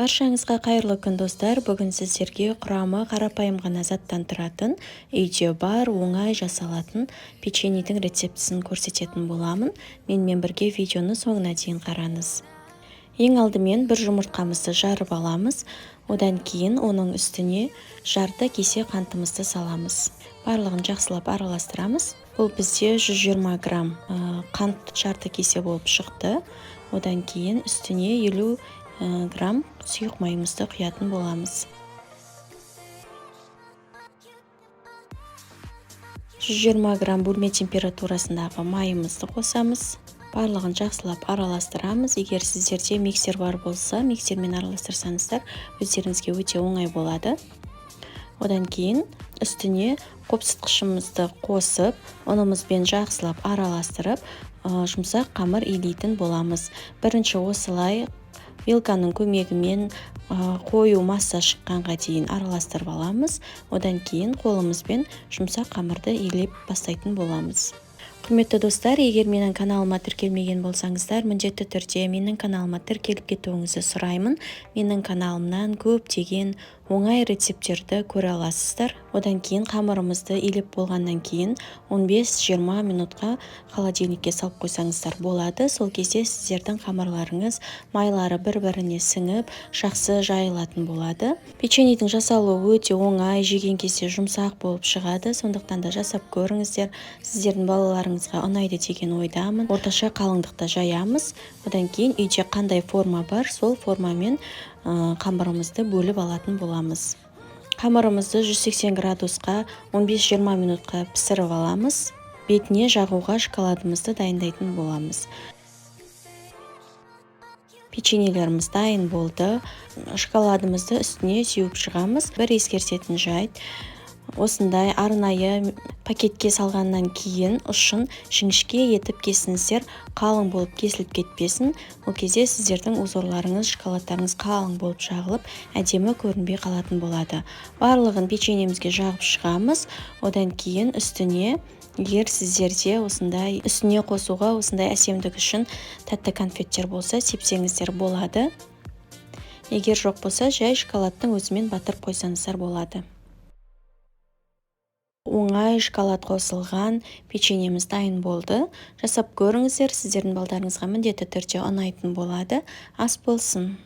Баршаңызға қайырлы күн, достар! Бүгін сіздерге құрамы қарапайым ғана заттан тұратын, үйде бар, оңай жасалатын печеньедің рецептісін көрсететін боламын. Менімен бірге видеоны соңына дейін қараңыз. Ең алдымен бір жұмыртқамызды жарып аламыз. Одан кейін оның үстіне жарты кесе қантымызды саламыз. Барлығын жақсылап араластырамыз. Бұл бізде 120 грамм қант жарты кесе болып шықты. Одан кейін үстіне 50 грамм сұйық майымызды құятын боламыз. 120 грамм бөлме температурасындағы майымызды қосамыз. Барлығын жақсылап араластырамыз. Егер сіздерде миксер бар болса, миксермен араластырсаңыздар, өздеріңізге өте оңай болады. Одан кейін үстіне қопсытқышымызды қосып, ұнымызбен жақсылап араластырып, жұмсақ қамыр илейтін боламыз. Бірінші осылай вилканың көмегімен қою масса шыққанға дейін араластырып аламыз. Одан кейін қолымызбен жұмсақ қамырды илеп бастайтын боламыз. Құрметті достар, егер менің каналыма тіркелмеген болсаңыздар, міндетті түрде менің каналыма тіркеліп кетуіңізді сұраймын. Менің каналымнан көптеген оңай рецепттерді көре аласыздар. Одан кейін қамырымызды илеп болғаннан кейін 15-20 минутқа холодильникке салып қойсаңыздар болады. Сол кезде сіздердің қамырларыңыз майлары бір-біріне сіңіп, жақсы жайылатын болады. Печеньедің жасалуы өте оңай, жеген кезде жұмсақ болып шығады. Сондықтан да жасап көріңіздер. Сіздердің балаларыңызға ұнайды деген ойдамын. Орташа қалыңдықта жаямыз. Одан кейін үйде қандай форма бар, сол формамен қамырымызды бөліп алатын боламыз. Қамырымызды 180 градусқа 15-20 минутқа пісіріп аламыз. Бетіне жағуға шоколадымызды дайындайтын боламыз. Печеньелеріміз дайын болды. Шоколадымызды үстіне сеуіп шығамыз. Бір ескертетін жайт: осындай арнайы пакетке салғаннан кейін ұшын жіңішке етіп кесіңіздер, қалың болып кесіліп кетпесін. Ол кезде сіздердің узорларыңыз, шоколадтарыңыз қалың болып жағылып, әдемі көрінбей қалатын болады. Барлығын печеньемізге жағып шығамыз. Одан кейін үстіне, егер сіздерде осындай үстіне қосуға, осындай әсемдік үшін тәтті конфеттер болса, сепсеңіздер болады. Егер жоқ болса, жай шоколадтың өзімен батырып қойсаңыздар болады. Оңай шоколад қосылған печеньеміз дайын болды. Жасап көріңіздер, сіздердің балдарыңызға міндетті түрде ұнайтын болады. Ас болсын!